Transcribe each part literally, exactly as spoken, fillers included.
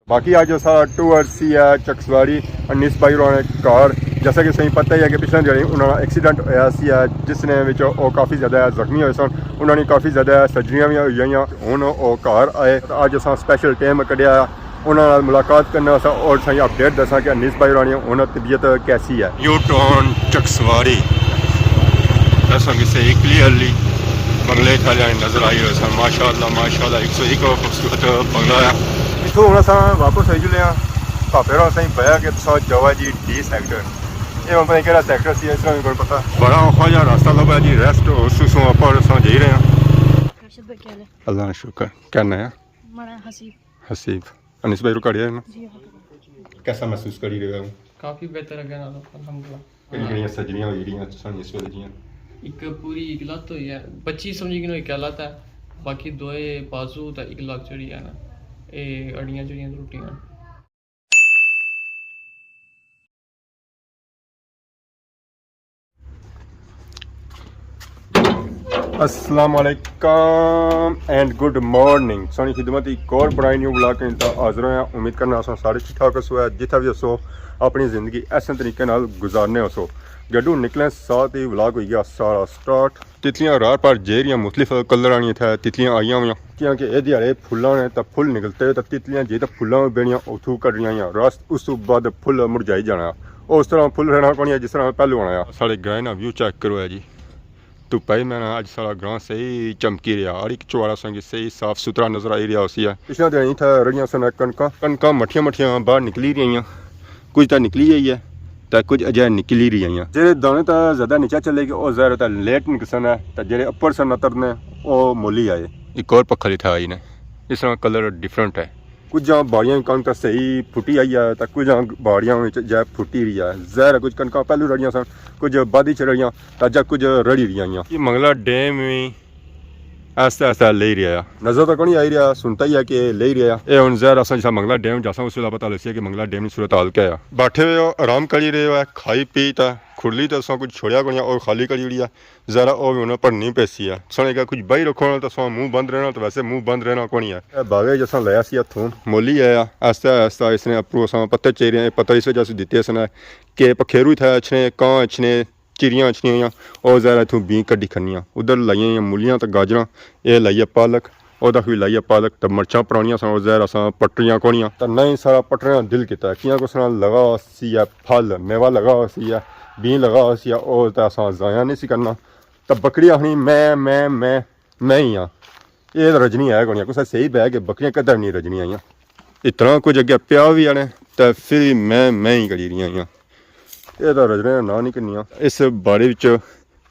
باقی اج سارا ٹور سی ہے چکسواری انیس بھائی ہوراں نے گھر۔ جیسا کہ تساں پتہ ہی ہے کہ پچھلے دنوں انہاں نا ایکسیڈنٹ ہویا سی ہے، جس نے وچ او کافی زیادہ زخمی ہوئے سن، انہاں نے کافی زیادہ سرجریاں وی ہوئی گئیاں۔ ہن او گھر آئے تے اج اساں سپیشل ٹائم کڈیا انہاں نال ملاقات کرنا سا اور تساں اپڈیٹ دساں کہ انیس بھائی ہوراں نی ہن طبیعت کیسی ہے۔ یو ٹرن چکسواری، اساں کسے کلیئرلی بنگلے کھلے نظر آئی رہے سن۔ ماشاءاللہ، ماشاءاللہ، ایک سو ایک خوبصورت بنگلہ ہے۔ اتھوں ہن اساں واپس آئی چلے ہاں۔ پاپے ہوراں اساں کی بیا کہ تساں جاؤ جی ڈی سیکٹر۔ اے ہن پتہ نہیں کیڑا سیکٹر سی، اس طرح کوئی پتہ۔ بڑا اوکھا جہا راستہ لبھا جی، ریسٹ اس سوں اپر اساں جائی رہے ہاں۔ ارشد بھائی کیا حال ہے؟ اللہ کا شکر۔ کیا ناں ہے؟ ماڑا حسیب۔ حسیب۔ انیس بھائی رکاڑی ہے نا؟ جی ہاں۔ کیسا محسوس کری رہے ہو؟ کافی بہتر ہے نالوں، الحمدللہ۔ کہڑی کہڑیاں سرجریاں ہوئی رہیاں تساں اس ویلے جیاں؟ ایک پوری ایک لت ہوئی ہے، بچی سمجھی کنو ایک لت ہے، باقی دوئے بازو تے ایک لت جڑی ہے نا، اے اڈیاں جڑیاں ٹوٹیاں۔ السلام علیکم اینڈ گڈ مارننگ۔ سانی خدمت ایک اور برائے نیو ولاگ کے اندر حاضر ہویا۔ امید کرنا اساں سارے ٹھیک ٹھاک ہسو ہے، جتھا بھی ہسو اپنی زندگی ایسے طریقے نال گزارنے ہسو۔ گڈو نکلے ساتھ ہی ولاگ ہوئی گیا سارا سٹارٹ۔ تتلیاں رار پار جے رہیاں مختلف کلر آنی تھے، تتلیاں آئیاں ہویاں۔ کیونکہ اے دیہاڑے پھلاں نے تاں پھل نکلتے ہوئے تاں تتلیاں جے تاں پھلاں بیڑیاں اتھوں کڈنیاں آئیاں۔ راست اس تو بعد پھل مرجائی جانا۔ او اس طرح پھل رہنا کونی ہے جس طرح پہلو ہونا ہے۔ ساڑے گرائے نا ویو چیک کرو ہے جی۔ دھپا ہی میں نا اج ساڑا گراں صحیح چمکی رہیا۔ ہر ایک چوارا سنگی صحیح صاف ستھرا نظر آئی رہیا ہوسی ہے۔ پچھلے دن اتھے رڑیاں سن کنکاں، کنکاں مٹھیاں مٹھیاں باہر نکلی رہیاں۔ کچھ تاں نکلی گئی ہے، تاں کچھ اجے نکلی رہی آئیاں۔ جیڑے دانے تاں زیادہ نیچے چلے گئے، او ظاہر ہے تاں لیٹ نکسن ہے، تاں جیڑے اپر سن اترنے، او مولی آئے۔ ایک اور پکھل اتھے آئی نے، اس طرح کلر ڈفرنٹ ہے۔ کچھ جاں باڑیاں کنک تاں صحیح پھٹی آئی ہے، تاں کچھ جاں باڑیاں وچ جے پھٹی رہی ہے۔ ظاہر ہے کچھ کنکاں پہلو رڑیاں سن، کچھ بعد وچ رڑیاں، تاں جا کچھ رڑی رہی آئیاں۔ یہ منگلا ڈیم وی آہستہ آہستہ لئی رہیا۔ نظر تاں کونی آئی رہیا، سنتا ہی ہے کہ لئی رہیا۔ اے ہن ظاہر اساں جسا منگلا ڈیم جاساں، اس ویلے پتہ لگسی کہ منگلا ڈیم نی صورت حال کیا ہے۔ بیٹھے ہوئے ہو، آرام کری رہے ہو، کھائی پی تے کھرلی تے اساں کچھ چھوڑیا کونی اور خالی کری اوڑی ہے۔ ذرا او وی ہن بھرنی پیسی ہے۔ سنے کہ کچھ بائی رکھو نا تے اساں منہ بند رہنا، تے ویسے منہ بند رہنا کونی ہے۔ اے باغے جساں لایا سی ہتھوں، مولی آیا، آہستہ آہستہ اس نے اپروں اساں پتے چیرے ہیں، پتہ اس وجہ سے دیتے اس نے کہ پکھیرو تھا اچھنے، کاں اچھنے، چڑیاں اچھنیاں ہویاں، او ظاہر ہے اتھوں بین کڈی کھنیاں۔ ادھر لائیاں ہویاں مولیاں تے گاجراں، اے لائی ہے پالک، او تک وی لائی ہے پالک، تے مرچاں پرانیاں سن، او ظاہر اساں پٹریاں کونیاں۔ تے نہ ہی سارا پٹنے نا دل کیتا، کیاں کہ اس نال لگا ہوسی ہے پھل، میوہ لگا ہوسی ہے، بین لگا ہوسی ہے، او تے اساں ضائع نہیں سی کرنا۔ تے بکری آخنی، میں، میں، میں، میں ہی ہاں۔ اے تاں رجنی ہے کونی، کسے صحیح بہ کے بکریاں کدھر نہیں رجنی آئیاں۔ اتنا کچھ اگے پیا وی آنے، تے پھر وی میں، میں ہی کری رہی آئیاں۔ اے تاں رجنے نا نہ نکلنیاں۔ اس باڑے وچ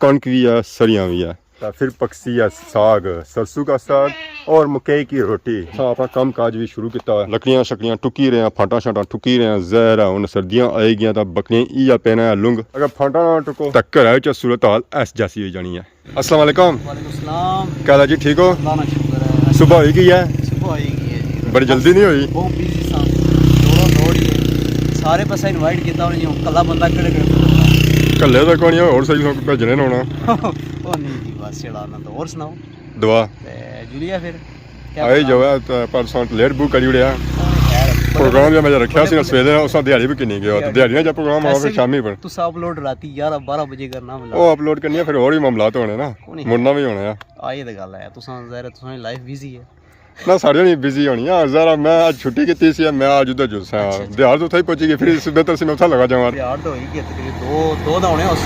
کنک وی ہے، سریاں وی ہے۔ تے پھر پکسی ہے ساگ، سرسوں کا ساگ اور مکئی کی روٹی۔ اساں اپنا کام کاج وی شروع کیتا ہے۔ لکڑیاں شکڑیاں ٹکی رہے ہیں، پھانٹاں شانٹاں ٹکی رہے ہیں۔ ظاہر ہے ہن سردیاں آئی گیاں تاں بکریاں ایہا پینا ہے لنگ۔ اگر پھانٹاں نہ ٹکو تاں گھرا وچ صورت حال ایس جیسی ہوئی جانی ہے۔ السلام علیکم۔ وعلیکم السلام۔ کیا حال ہے جی، ٹھیک ہو؟ اللہ نا شکر ہے۔ صبح ہوئی گئی ہے؟ صبح ہوئی گئی ہے جی۔ بڑی جلدی نہیں ہوئی؟ بہت بزی ساں۔ دوڑا دوڑ ہی ہے۔ سارے پاسے انوائٹ کیتا انہاں جی، کلا بندہ کہڑے کہڑے پاسے؟ کلے تک کونی، اور صحیح سو بھیجنے ہونا۔ او نہیں جی، بس چڑھا نہ تو۔ اور سناؤ؟ دعا۔ تے جلیا پھر؟ کیا آئی پروگرام؟ جو ہے، تے پر ساں لیٹ بک کری اڑیا۔ او خیر، پروگرام جو میں رکھیا سی نا سویرے، اس دیہاڑی بھی کنی گیا۔ تے دیہاڑی۔ دیہاڑی نا جا پروگرام آ، پھر شامی پر۔ تساں اپلوڈ راتی گیارہ بارہ بجے کرنا ملا۔ او اپلوڈ کرنی ہے، پھر اور بھی معاملات ہونے نا۔ کونی؟ مڑنا بھی ہونا ہے۔ آ، یہ تے گل ہے، تساں ظاہر ہے، تساں دی لائف بزی ہے۔ نہ، ساڑی نہیں بزی ہونی ہے۔ ذرا میں اج چھٹی کیتی سی، میں اج ادھر جو سا۔ اچھا، اچھا۔ دیہاڑ تو اتھے ہی پہنچی گئی، پھر اس بہتر سی میں اتھے لگا جاواں۔ دیہاڑ تو ہوئی گئی تقریباً دو، دو دا ہونے اس۔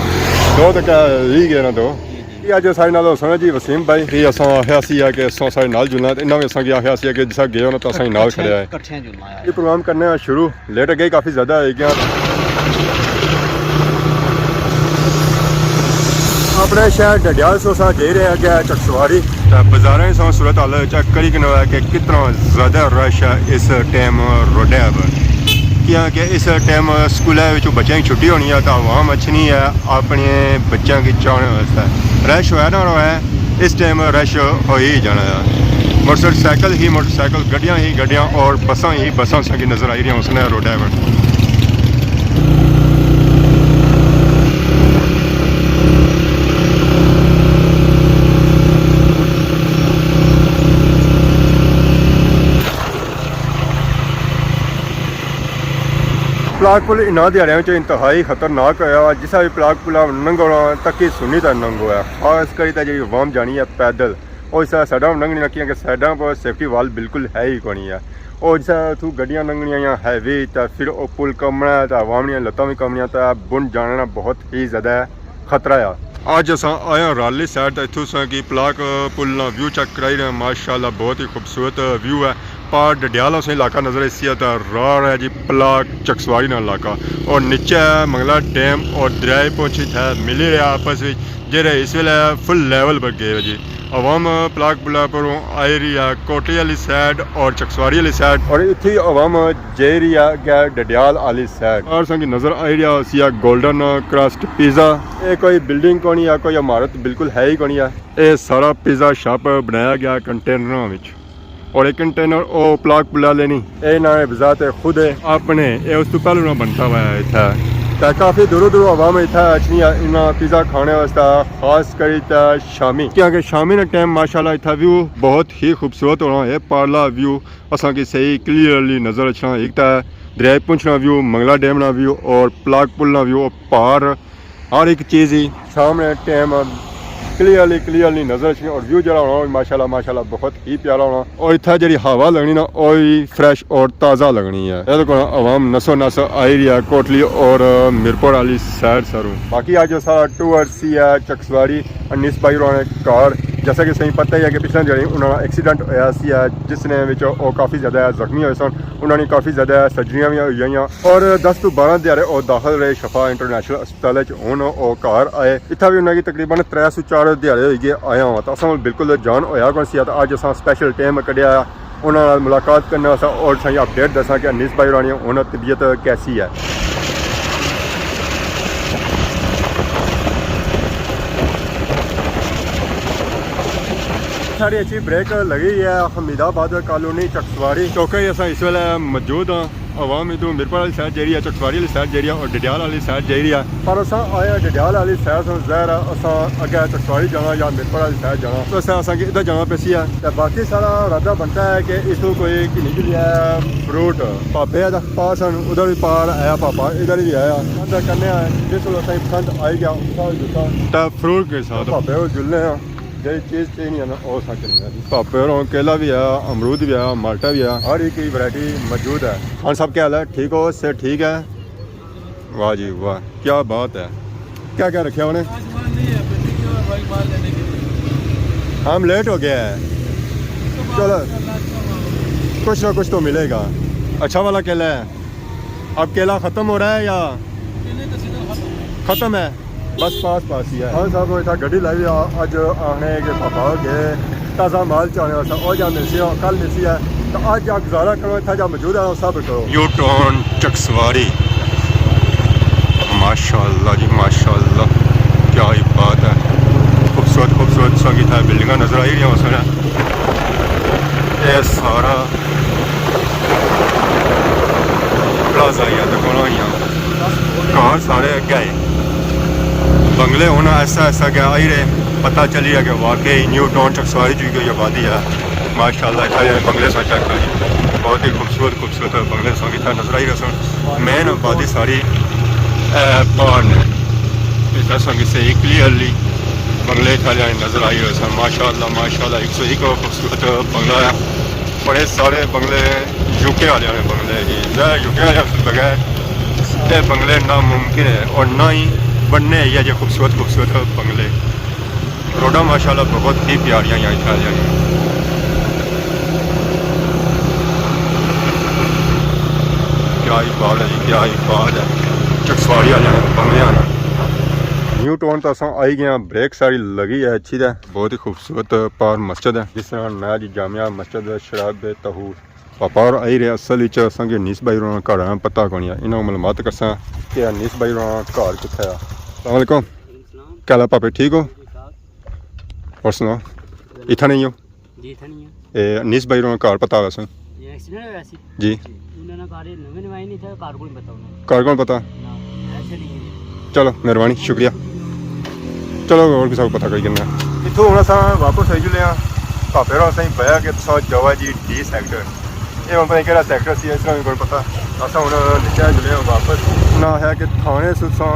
دو تک ہی گئے نا دو۔ جی، جی۔ یہ اج ساڑے نال ہوسن جی وسیم بھائی، یہ اساں آخیا سی کہ اساں ساڑے نال جلنا ہے، تے انہاں وی اساں کی آخیا سی کہ جسا گئے ہو نا تو اساں نال کھڑے آئے۔ کٹھے جلنا ہے۔ یہ پروگرام کرنے آ شروع۔ لیٹ گئی کافی زیادہ ہوئی گیا۔ اپنے شہر ڈڈیال سو اساں جائی رہے ہیں اگے چکسواری۔ تے بازاراں سو صورت حال چیک کری کنو ہے کہ کتنا زیادہ رش ہے اس ٹائم روڈے پر، کیونکہ اس ٹائم سکولے وچوں بچیاں کی چھٹی ہونی ہے تے عوام اچھنی ہے اپنے بچیاں کی چاہنے واسطے۔ رش ہویا نہ ہویا ہے، اس ٹائم رش ہو ہی جانا ہے۔ موٹر سائیکل ہی موٹر سائیکل، گڈیاں ہی گڈیاں اور بساں ہی بساں ساں کی نظر آئی رہی ہیں اس نے روڈے پر۔ پلاک پل انہاں دیہاڑیاں وچ انتہائی خطرناک ہویا۔ جسا وی پلاک پلا ننگونا تکی سنی تے ننگویا، خاص کری تے جیڑی عوام جانی ہے پیدل، او اس سائیڈاں ننگنی نہ، کیونکہ سائیڈاں پر سیفٹی وال بالکل ہے ہی کونی ہے۔ او جسا اتھوں گڈیاں ننگنیاں یا ہیوی، تے پھر او پل کمنا ہے تے عوام نیاں لتاں وی کمنیاں، تے بن جانے نا بہت ہی زیادہ خطرہ آ۔ اج اساں آئے ہاں رالی سائیڈ، تے اتھوں اساں کی پلاک پل نا ویو چیک کرائی رہے ہیں۔ ماشاءاللہ بہت ہی خوبصورت ویو ہے۔ پار ڈڈیال اساں علاقہ نظر ایسی ہے، تے راہ ہے جی پلاک چکسواری نا علاقہ، اور نیچے ہے منگلا ڈیم اور دریائے پونچھ اتھے ملی رہیا آپس وچ، جیڑے اس ویلے فل لیول پر گئے ہوئے جی۔ عوام پلاک پلا پروں آئی رہی ہے کوٹلی والی سائیڈ اور چکسواری والی سائیڈ، اور اتھی عوام جائی رہی ہے اگے ڈڈیال والی سائیڈ۔ اور سنگی نظر آئی رہیا سی گولڈن کرسٹ پیزا۔ اے کوئی بلڈنگ کونی ہے، کوئی عمارت بالکل ہے ہی کونی ہے۔ اے سارا پیزا شاپ بنایا گیا کنٹینراں وچ، اور اے کنٹینر او پلاک پلا لینی، اے نہ بذات خود ہے اپنے، اے اس تو پہلے نہ بنتا ہوا ہے اتھا۔ تے کافی دوروں دوروں عوام اتھا اچھنی ہے انہاں پیزا کھانے واسطے، خاص کری تے شامی، کیونکہ شامی نے ٹائم ماشاءاللہ اتھا ویو بہت ہی خوبصورت ہونا ہے۔ پارلا ویو اساں کی صحیح کلیئرلی نظر اچھنا، ایک تے دریائے پونچھ نا ویو، منگلا ڈیم نا ویو اور پلاک پل نا ویو، پار ہر ایک چیز ہی۔ شام نے ٹائم کلیئرلی کلیئرلی نظر اچھنی، اور ویو جڑا ہونا ماشاءاللہ ماشاءاللہ بہت ہی پیارا ہونا۔ اور اتھا جڑی ہوا لگنی نا، او وی فریش اور تازہ لگنی ہے۔ اے دیکھو نا، عوام نسو نس آئی رہی ہے کوٹلی اور میرپور والی سائیڈ ساروں۔ باقی اج سارا ٹور سی ہے چکسواری انیس بھائی ہوراں نے گھر۔ جیسا کہ سائیں پتہ ہی ہے کہ پچھلے دن انہاں نا ایکسیڈنٹ ہویا سی ہے، جس نے وچ او کافی زیادہ زخمی ہوئے سن۔ انہاں نے کافی زیادہ سرجریاں وی ہوئی گئیاں، اور دس تو بارہ دیہاڑے او داخل رہے شفا انٹرنیشنل ہسپتال وچ۔ ہن او گھر آئے، اتھا وی انہاں کی تقریباً ترے سو چار دیہاڑے ہوئی گئے آیا ہوا، تو اساں بالکل جان ہویا کون سی۔ تو اج اساں سپیشل ٹائم کڈیا انہاں نال ملاقات کرنے واسطے اور سائیں اپڈیٹ دساں کہ انیس بھائی ہوراں نی ہن طبیعت کیسی ہے۔ ساڑی اچھی بریک لگی ہے حمید آباد کالونی چکسواری چوکے، اساں اس ویلے موجود ہاں۔ عوام ادھروں میرپور والی سائیڈ جائی رہی ہے، چکسواری والی سائیڈ جائی رہی ہے اور ڈڈیال والی سائیڈ جائی رہی ہے۔ پر اساں آئے ہاں ڈڈیال والی سائیڈ سوں، ظاہر ہے اساں اگے چکسواری جانا یا میرپور والی سائیڈ جانا، تو اساں اساں کی ادھر جانا پیسی ہے۔ تے باقی سارا ارادہ بنتا ہے کہ اس کو کوئی گھنی کے لیے فروٹ پاپے دا پاس ہن، ادھر بھی پار آیا پاپا، ادھر بھی آیا۔ اندر کرنے ہیں، جس ویلے اساں پسند آئی گیا، اس ویلے جلساں۔ تے فروٹ کے ساتھ پاپے کو جلنے ہیں۔ جیڑی چیز چاہیے نا، او اساں کنے ہے۔ پاپے ہوراں کیلا بھی ہے، امرود بھی ہے، مالٹا بھی ہے، ہر ایک کی ورائٹی موجود ہے۔ خان صاحب کیا حال ہے؟ ٹھیک ہو؟ صحت ٹھیک ہے؟ واہ جی واہ، کیا بات ہے۔ کیا کیا رکھیا ہونے؟ آسمان نہیں ہے، بھائی، بھائی، مال لینے کے لیے۔ ہم لیٹ ہو گیا ہے۔ چلو، کچھ نہ کچھ تو ملے گا۔ اچھا والا کیلا ہے۔ اب کیلا ختم ہو رہا ہے یا؟ کیلے کا سیزن ختم ہے۔ ختم ہے، بس پاس پاس ہی ہے۔ ہاں صاحب، اتھا گڈی لائی ہوئی آ، اج آخنے کہ پاپا گئے تازہ مال چانے واسطے، او جا ملسی ہے، کل ملسی ہے، تو اج جا گزارا کرو، اتھا جا موجود ہے، صبر کرو۔ یو ٹرن چکسواری، ماشاءاللہ جی ماشاءاللہ، کیا ہی بات ہے، خوبصورت خوبصورت سنگی تھا بلڈنگاں نظر آئی رہی ہیں اس ویلے۔ اے سارا پلازہ ہی ہے، دکاناں ہی ہیں۔ گھر سارے اگے ہی۔ بنگلے ہن ایسا ایسا کہ آئی رہے، پتہ چلی رہا کہ واقعی نیو ٹاؤن چکسواری جو کوئی آبادی ہے۔ ماشاءاللہ، اتھا یہ بنگلے سا چیک کریں۔ بہت ہی خوبصورت خوبصورت بنگلے سنگ اتھا نظر آئی رہے سن۔ مین آبادی ساری، اے، باہر نے۔ اتھا سنگ سے کلیئرلی بنگلے اتھا جانے نظر آئی رہے سن۔ ماشاءاللہ، ماشاءاللہ، ایک سو ایک خوبصورت بنگلہ ہے۔ بڑے سارے بنگلے یو کے والے نے بنگلے جی، ظاہر یو کے والے سے بغیر یہ بنگلے ناممکن ہے اور نہ ہی بننے ہیں یہ جو خوبصورت خوبصورت بنگلے۔ روڈاں ماشاءاللہ بہت ہی پیاریاں ہیں اتھا جانے۔ کیا ہی بات ہے جی، کیا ہی بات ہے۔ چکسواری والے بنگلے ہیں۔ نیو ٹاؤن تو اساں آئی گئے ہیں، بریک ساری لگی ہے اچھی تے۔ بہت ہی خوبصورت پار مسجد ہے، جس طرح نیا جی جامع مسجد شراب طہور۔ پاپا اور آئی رہے، اصل وچ اساں کے انیس بھائی ہوراں نا گھر آیا، پتہ کونی ہے۔ انہاں کو معلومات کرساں کہ انیس بھائی ہوراں نا گھر کتھے آ۔ السلام علیکم۔ وعلیکم السلام۔ کیا حال ہے پاپے، ٹھیک ہو؟ ٹھیک ٹھاک۔ اور سناؤ، اتھا نہیں ہو؟ جی، اتھا نہیں ہے۔ اے، انیس بھائی ہوراں نا گھر پتہ ویسے؟ یہ ایکسیڈنٹ ہویا سی۔ جی۔ انہاں نا گھر نویں نویں آئے نہیں تھے، گھر کون پتہ ہونا؟ گھر کون پتہ؟ نہ، ایسے نہیں ہے۔ چلو، مہربانی، شکریہ۔ چلو، اور کسے کو پتہ کری کرنا۔ اتھوں ہن اساں واپس آئی جلے ہاں۔ پاپے ہوراں اساں کی بیا کہ تساں جاؤ جی ڈی سیکٹر۔ اے ہن پتہ نہیں کیڑا سیکٹر سی، اس طرح بھی کوئی پتہ۔ اساں ہن نکلے جلے ہاں واپس۔ انہاں آخیا کہ تھانے سساں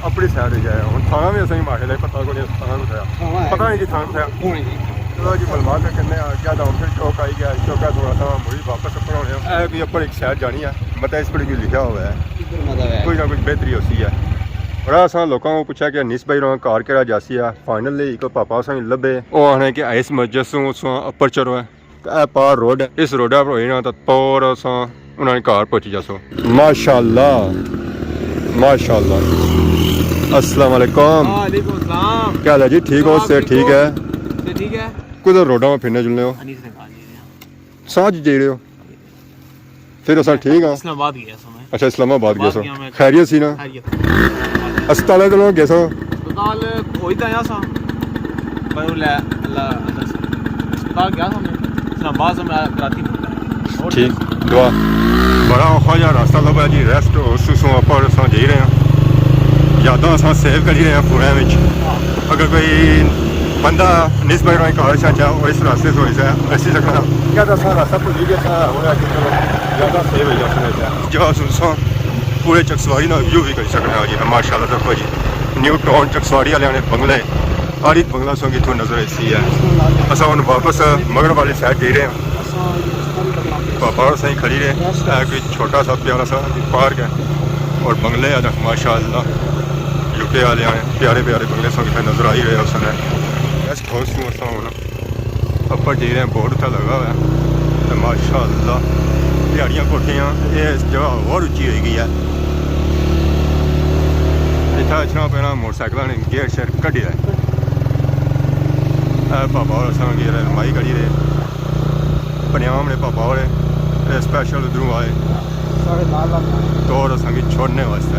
اپنی سائیڈ ہوئی جائے۔ ہن تھانہ وی اساں کی ماشاءاللہ پتہ کوئی نہیں، تھانہ کتھے آ۔ تھانہ ہے۔ پتہ نہیں جی تھانہ کتھے آ۔ کوئی نہیں۔ چلو جی، ملوا کے کرنے آ، کیا تھا ہن پھر چوک آئی گیا، چوکا تھوڑا سا مڑی واپس اپر ہونے آ۔ اے کوئی اپر ایک سائیڈ جانی ہے، مطلب اس پر کوئی لکھا ہوا ہے۔ ادھر مطلب ہے۔ کوئی نہ کوئی بہتری ہوسی ہے۔ بڑا اساں لوکاں کو پوچھا کہ انیس بھائی راں کار کیڑا جاسی ہے، فائنلی ایک پاپا اساں کی لبھے۔ او آخنے کہ اس مسجد سوں اساں اپر چڑھو ہے۔ تے اے پار روڈ ہے، اس روڈا پر ہوئی نا تاں پور اساں انہاں نے گھر پہنچی جاسو۔ ماشاءاللہ، ماشاءاللہ۔ السلام علیکم۔ وعلیکم السلام۔ کیا حال ہے جی؟ ٹھیک ہو؟ جناب، صحت ٹھیک ٹھیک ہو؟ ہے؟ صحت ٹھیک ہے؟ کدھر روڈاں میں پھرنے جلنے ہو؟ انیس نے کہا جی۔ سانجھ جائی رہے ہو؟ پھر اساں ٹھیک ہاں۔ اسلام آباد گیا سا میں۔ اچھا، اسلام آباد گیا سو۔ گیا میں۔ خیریت سی نا؟ خیریت۔ ہسپتال کدوں گیا سو؟ ہسپتال ہوئی تے آیا سا۔ پر وہ لے، اللہ، اللہ سے۔ ہسپتال گیا سا میں۔ اسلام آباد سے میں کراچی پہنچا۔ اور ٹھیک، دعا۔ بڑا اوکھا جا راستہ لبھا جی، ریسٹ ہاؤس سوں اپر اساں جائی رہے ہاں۔ یاداں اساں سیو کری رہے ہاں فوناں وچ۔ ہاں۔ اگر کوئی بندہ نسبت راہیں کار شاہ اور اس راستے سے ہوئی جائے، ایسی سکنا۔ کیا دساں، راستہ بھلی گیا سا، ہن اگے چلو زیادہ سیو ہوئی جاسنے۔ جہاز اساں پورے چکسواری نا ویو بھی کری سکنے ہاں جی، ماشاءاللہ تک جی۔ نیو ٹاؤن چکسواری والے نے بنگلے، ہر ایک بنگلہ سو کی اتھوں نظر ایسی ہے۔ اساں ہن واپس مغرب والی سائیڈ جائی رہے ہاں۔ پاپا اور سائیں کھڑی رہے، اے کوئی چھوٹا سا پیارا سا پارک ہے اور بنگلے ہیں ماشاءاللہ۔ یو کے والے آنے، پیارے پیارے بنگلے سو کی نظر آئی رہے ہو سنے۔ ریسٹ ہاؤس سوں اساں ہن اپر جائی رہے ہیں، بورڈ اتھا لگا ہوا ہے۔ تے ماشاءاللہ دیہاڑیاں کوٹھیاں، اے جگہ ہور اچی ہوئی گئی ہے۔ اتھا اچھنا پینا، موٹر سائیکلاں نے گیئر شیئر کڈیا ہے۔ اے پاپا اور اساں کی رہنمائی کری رہے۔ پنیام نے پاپا اور اے اسپیشل ادھروں آئے۔ سارے نال نال آئے۔ تو اور اساں کی چھوڑنے واسطے۔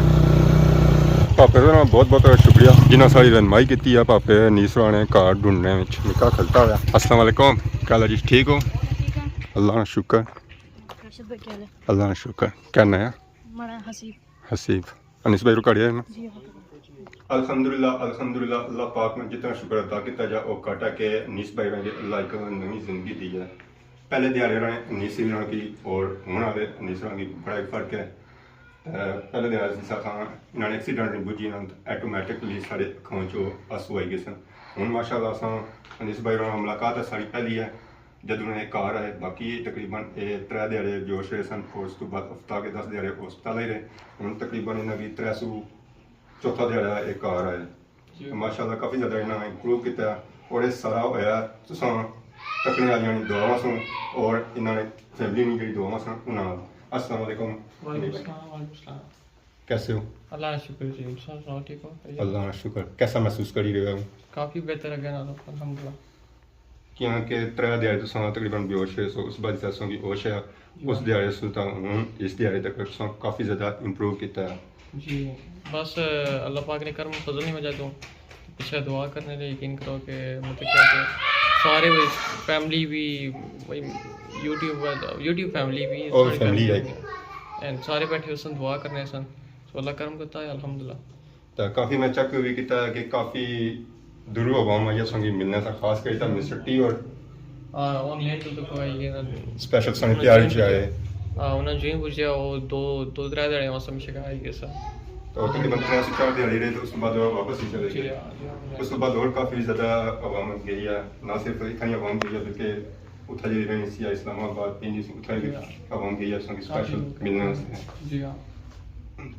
پاپے دا بہت بہت شکریہ جنہاں ساری رہنمائی کیتی ہے۔ پاپے نیسرا نے کار ڈھونڈنے وچ نکا کھلتا ہوا۔ السلام علیکم، کیا حال ہے جی؟ ٹھیک ہو؟ اللہ نا شکر۔ ارشد بھائی کیا حال ہے؟ اللہ نا شکر۔ کیا ناں ہے؟ ماڑا حسیب۔ حسیب۔ انیس بھائی رکاڑیا ہے نا؟ جی ہاں۔ الحمدللہ، الحمدللہ، اللہ پاک نے جتنا شکر ادا کیتا جا، او گھٹ ہے کہ انیس بھائی نے اللہ ایک نوی زندگی دی ہے۔ پہلے دیہاڑے نے انیس سیون کی اور ہن والے انیس کی بڑا ایک فرق ہے۔ تے پہلے دیہاڑے جس طرح انہاں نے ایکسیڈنٹ نہیں بجھی، انہاں آٹومیٹکلی سارے اکھاں چوں آنسو آئی گئے سن۔ ہن ماشاءاللہ اساں انیس بھائی نال ملاقات ہے ساری پہلی ہے۔ جدوں اے گھر آئے، باقی تقریباً اے ترے دیہاڑے بے ہوش رہے سن، اور اس تو بعد ہفتہ کے دس دیہاڑے ہسپتال ہی رہے۔ ہن تقریباً انہاں کی ترے سو چوتھا دیہاڑا اے گھر آئے۔ جی۔ ماشاءاللہ کافی زیادہ انہاں امپروو کیتا ہے، اور اے سارا ہویا تساں تکنے والیاں نی دعاواں سوں اور انہاں نے فیملی نی جڑی دعاواں سن انہاں نال۔ السلام علیکم۔ وعلیکم السلام، وعلیکم السلام۔ کیسے ہو؟ اللہ کا شکر جی، انشاءاللہ سناؤ، ٹھیک ہو؟ اللہ کا شکر۔ کیسا محسوس کری رہے ہو؟ کافی بہتر ہے نالوں، الحمدللہ۔ کیونکہ ترے دیہاڑے تساں تقریباً بے ہوش رہے سو، اس بعد تساں کی ہوش ہے، جی۔ اس دیہاڑے سوں تاں ہن اس دیہاڑے تک تساں کافی زیادہ امپروو کیتا ہے۔ جی، بس اللہ پاک نے کرم فضل نی وجہ تو پچھے دعا کرنے لے یقین کرو کہ مطلب کیا کہ سارے فیملی بھی، یوٹیوب، یوٹیوب فیملی بھی، اور ساری فیملی فیملی ہے۔ بھی۔ اینڈ سارے بیٹھے سن، دعا کرنے سن، سو اللہ کرم کرتا ہے، الحمدللہ۔ تے کافی میں چیک بھی کیتا ہے کہ کافی دوروں عوام آئی ہے سنگی ملنے سا، خاص کر تے مسٹر ٹی اور ہاں، انگلینڈ تو کوئی آئی گئے نا۔ اسپیشل سنگی انہاں پیار جوائن وچ آئے۔ ہاں، انہاں جوائن پوچھیا، وہ دو، دو ترے دیہاڑے واسطے مشکل آئی گئے سا۔ تو تقریباً ترے سے چار دیہاڑے رہے، تو اس کے بعد وہ واپس ہی چلے جی، گئے۔ ہاں، جی، ہاں۔ اس کے بعد اور کافی زیادہ عوام گئی ہے، نہ صرف اتھاں ہی عوام گئی ہے بلکہ اتھا جی رہنی سی اسلام آباد، پنڈی سی، اتھا جی۔ جی۔ عوام گئی ہے سنگی ہاں، اسپیشل جی۔ ملنے واسطے۔ جی ہاں۔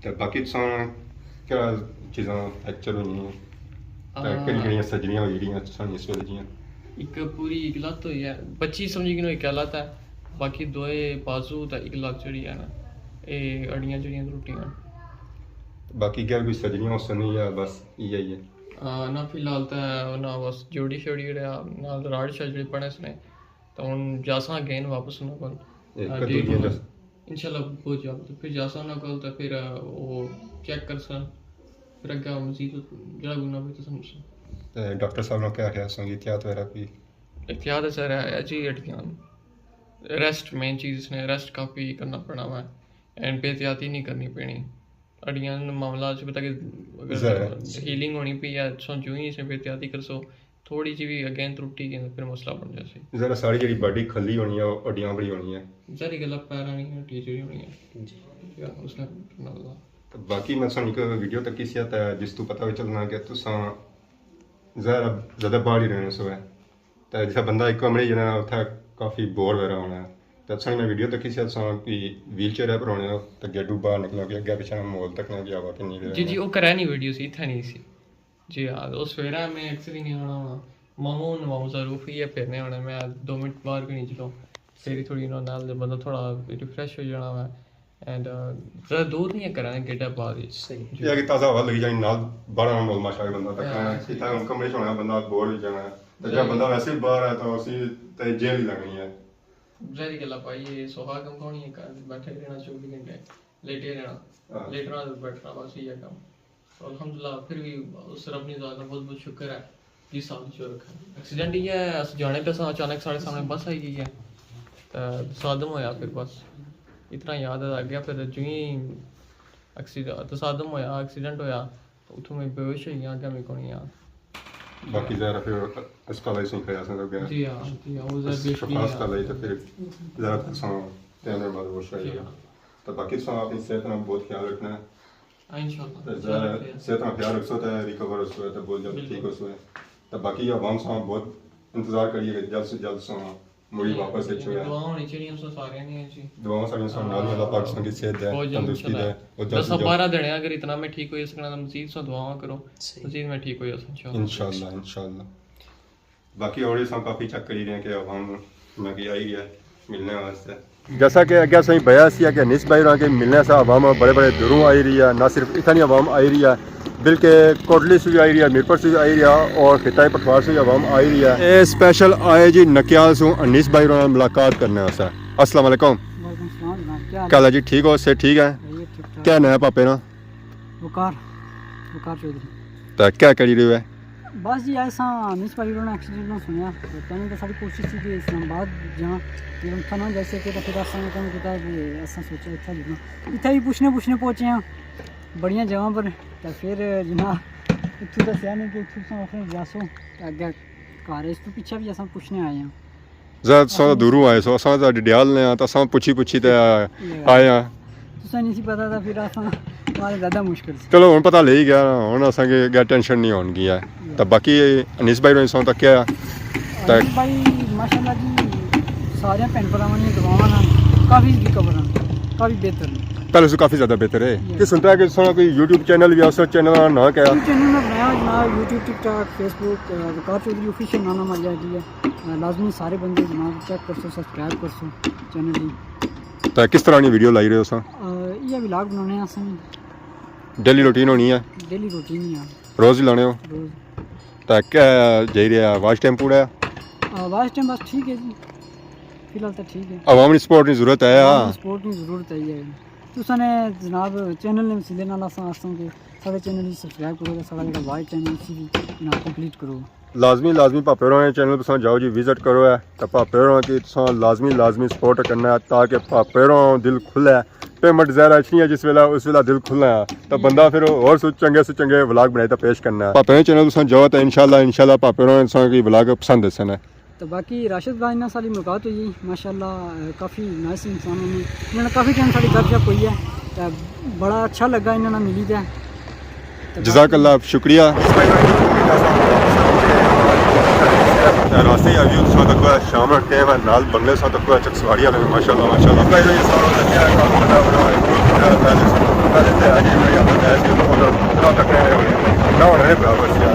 تے باقی تساں کیا چیزاں فریکچر ہوئی ہیں؟ تے آ، کہڑی کہڑیاں سرجریاں ہوئی جیڑیاں تساں اس ویلے جیاں؟ ایک پوری ایک لت ہوئی ہے، بچی سمجھی گنو ایک لت ہے، باقی دوئے بازو تے ایک لت جیڑی ہے نا، اے ہڈیاں جیڑیاں ٹوٹیاں۔ باقی کیا کوئی سرجریاں ہو سنی یا بس ایہہ ہی ہے؟ آ، نہ فی الحال تے انہاں بس جوڑی شوڑی رہیا، نال راڈ شاڈ جیڑے پڑے سنے، تے ہن جاساں اگین واپس انہاں کول۔ اے، آ، کدوں ڈیٹ جیاں؟ انشاءاللہ بہت جلد۔ پھر جاساں انہاں کول تے پھر، آ، او چیک کرساں۔ پھر اگے مزید جڑا گنا پہ تساں ملساں۔ تے ڈاکٹر صاحب نے کیا آخیا سنگی احتیاط وغیرہ کوئی؟ احتیاط ہے سر، ہے جی ہڈیاں۔ ریسٹ مین چیز اس نے، ریسٹ کافی کرنا پڑنا وا۔ اینڈ بے احتیاطی نہیں کرنی پینی۔ ہڈیاں نا معاملہ چ پتہ کہ اگر ظاہر ہے۔ ہیلنگ ہونی پئی ہے، تساں جو ہی اس نے بے احتیاطی کرسو، تھوڑی جی وی اگین ترٹی گئی تے پھر مسئلہ بن جاسی۔ ذرا ساری جیڑھی باڈی کھلی ہونی ہے، او ہڈیاں بڑی ہونی ہے۔ ظاہری گل ہے، پیراں نی ہڈی جیڑھی ہونی ہے۔ جی۔ یا اس نے ٹوٹنا پڑنا۔ تے باقی میں تساں اک ویڈیو تکی سی تے جس تو پتہ وی چلنا کہ تساں ظاہر ہے زیادہ باہر ہی رہنے سو ہے۔ تے جسے بندہ اک کمرے جانا اتھا کافی بور وغیرہ ہونا ہے۔ تے تساں میں ویڈیو تکی سی تساں کوئی ویل چیئر پر ہونے ہو تے گیڈو باہر نکلو کہ اگے پچھے ماحول تکنا کہ ہوا کنی وغیرہ جی، جی، ہے۔ او کرا نی ویڈیو سی، اتھا نہیں سی۔ جی ہاں، او سویرا میں اکثر ہی نہیں آنا ہونا۔ ماموں نواں مصروف ہی ہے، پھرنے ہونے، میں دو منٹ باہر بھی نہیں چلو۔ پھر ہی تھوڑی انہاں نال بندہ تھوڑا ریفریش ہو جانا وا۔ اینڈ، آ، زیادہ دور نہیں ہے کرنا، گیڈا باہر ہی۔ صحیح۔ جی۔ یہ کہ تازہ ہوا لگی جانی نال، باہر آنا مول ماشاء بندہ تک ہاں، ہے۔ صحیح۔ اتھا کمرے چ ہونا بندہ بور ہو جانا ہے۔ تے جے جی۔ بندہ ویسے ہی باہر ہے تو اسی تے جیل ہی لگنی ہے۔ ظاہری گل ہے بھائی، یہ سوہا کم کونی ہے، گھر بیٹھے رہنا چوبی گھنٹے، لیٹے رہنا، ہاں۔ لیٹنا تے بیٹھنا، بس یہ کم۔ تو الحمدللہ پھر بھی اس رب نی ذات نا بہت بہت شکر ہے جس حال چ رکھا۔ ایکسیڈنٹ یہ ہے، اس جانے پہ سا اچانک ساڑے سامنے بس آئی گئی ہے۔ تے تصادم ہویا پھر بس۔ اتنا یاد ہے اگے پھر جویں ایکسیڈ-، تصادم ہویا، ایکسیڈنٹ ہویا، اتھوں میں بے ہوش ہوئی گیا، اگے میں کونی آ۔ باقی ظاہر ہے پھر اسپتال آئی سن کھڑیا سن لوگ ہیں۔ جی ہاں، جی ہاں، وہ ذرا بے ہوش شفا نہیں اسپتال آئی تو پھر ذرا تک سن تین دن بعد ہوش آئی جی گیا۔ ہاں۔ تو باقی سن اپنی صحت نا بہت خیال رکھنا ہے۔ ہاں، انشاءاللہ۔ تے ذرا صحت نا خیال رکھسو تے ریکور ہوسو تے بہت جلد بالکل۔ ٹھیک ہوسو۔ تے باقی عوام ساں بہت انتظار کریے کہ جلد سے جلد ساں مڑی جی، واپس اچھو ہے۔ دعا ہونی چاہیے ساں سارے نے جی۔ دعا ساریاں ساں نال ہی اللہ پاک ساں کی صحت دے، بہت جلد تندرستی انشاءاللہ۔ دے، اور جلد سے دس جلد۔ بارہ دن اگر اتنا میں ٹھیک ہوئی سکنا تو مزید ساں دعا کرو۔ صحیح۔ مزید میں ٹھیک ہوئی ساں انشاءاللہ۔ انشاءاللہ، انشاءاللہ۔ باقی اور اساں کافی چیک کری رہے ہیں کہ عوام میں کی آئی ہے ملنے واسطے۔ جیسا کہ اگے اساں بیا سی کہ انیس بھائی ہوراں کے ملنے سے عوام بڑے بڑے دوروں آئی رہی ہے، نہ صرف اتھا نی عوام آئی رہی ہے بلکہ کوٹلی سے بھی آئی رہی ہے، میرپور سے بھی آئی رہی ہے اور خطہ پٹھوار سے بھی عوام آئی رہی ہے۔ اے اسپیشل آئے جی نکیال سوں انیس بھائی ہوراں نال ملاقات کرنے واسطے۔ السلام علیکم۔ وعلیکم السلام جناب، کیا حال کیا حال ہے جی؟ ٹھیک ہو؟ صحت ٹھیک ہے؟ خیریت ٹھیک ٹھاک۔ کیا ناں ہے پاپے نا؟ وقار، وقار چوہدری۔ تے کیا کری رہے ہو؟ بس جی، ایسا انیس بھائی ہوراں ایکسیڈنٹ نہ سنیا، تے پہلے تو ساری کوشش تھی کہ اسلام آباد جانا، لیکن اتھا نہ جائی سکے، تو پھر اساں نے کہنا کیتا کہ اساں سوچا اتھا جانا۔ اتھا ہی پوچھنے پوچھنے پہنچے ہیں بڑیاں جگہاں پر، تے پھر جناب اتھوں دسیا نہیں کہ اتھوں ساں آخر جاسو، تے اگے گھر ہے، اس تو پیچھے بھی اساں پوچھنے آئے ہیں۔ زیادہ تساں تاں دوروں آئے سو، اساں تاں ڈڈیال نے آں، تاں اساں پچھی پچھی تے آئے آں۔ تساں نہیں سی پتہ تاں پھر اساں تھوڑا زیادہ مشکل سی۔ چلو ہن پتہ لگی گیا، ہن اساں کی اگے ٹینشن نہیں ہون گی ہے۔ تاں باقی انیس بھائی ہوراں ساں تکیا۔ تاں انیس بھائی ماشاءاللہ جی سارے بھین بھراواں نے دعاواں نال کافی ریکور ہیں، کافی بہتر ہیں۔ پہلے سے کافی زیادہ بہتر ہے۔ جی۔ کہ سنتا ہے کہ تساں کوئی یوٹیوب چینل بھی ہے، اس چینل نا ناں کیا ہے؟ یوٹیوب چینل میں بنایا جناب، یوٹیوب، ٹک ٹاک، فیس بک، وقار چوہدری آفیشل ناں نا ماریا جی ہے۔ آ، لازمی سارے بندے جناب چیک کرسو، سبسکرائب کرسو چینل دی۔ تے کس طرح نی ویڈیو لائی رہے ہو ساں؟ آ، یہ ولاگ بنانے آں اساں۔ ڈیلی روٹین ہونی ہے؟ ڈیلی روٹین ہی ہے۔ روز ہی لانے ہو؟ روز۔ تے کیا جائی رہا واچ ٹائم پورا ہے؟ آ، واچ ٹائم بس ٹھیک ہے جی، فی الحال تو ٹھیک ہے۔ عوام نی سپورٹ نی ضرورت ہے، عوام ہاں۔ نی سپورٹ نی ضرورت ہے، یہ تساں نے جناب چینل نے وسیلے نال اساں آساں کہ ساڑے چینل نی سبسکرائب کرو تے ساڑا جڑا واچ ٹائم ہے اسی بھی جناب کمپلیٹ کرو۔ لازمی، لازمی پاپے ہوراں نے چینل تساں جاؤ جی، وزٹ کرو ہے۔ تے پاپے ہوراں کی تساں لازمی، لازمی سپورٹ کرنا ہے تاکہ پاپے ہوراں دل کھلے۔ پیمنٹ زیادہ اچھنی ہے جس ویلے، اس ویلے دل کھلنا ہے۔ تے بندہ پھر ہور سو چنگے سو چنگے ولاگ بنائی تے پیش کرنا ہے۔ پاپے ہوراں نے چینل تساں جاؤ تے انشاءاللہ، انشاءاللہ پاپے ہوراں تساں کی ولاگ پسند اسن ہے۔ تے باقی راشد بھائی نال ساڑی ملاقات ہوئی، ماشاءاللہ، کافی نائس انسان نے۔ انہاں نے کافی ٹائم ساڑی گپ شپ ہوئی ہے۔ تے بڑا اچھا لگا انہاں نال ملی تے۔ جزاک اللہ، شکریہ۔ راستے ہی ویو تساں تکو، شام نا ٹائم ہے، نال بنگلے تساں تکو، چکسواری والے، ماشاءاللہ، ماشاءاللہ۔ نہ ہونے برابر سی۔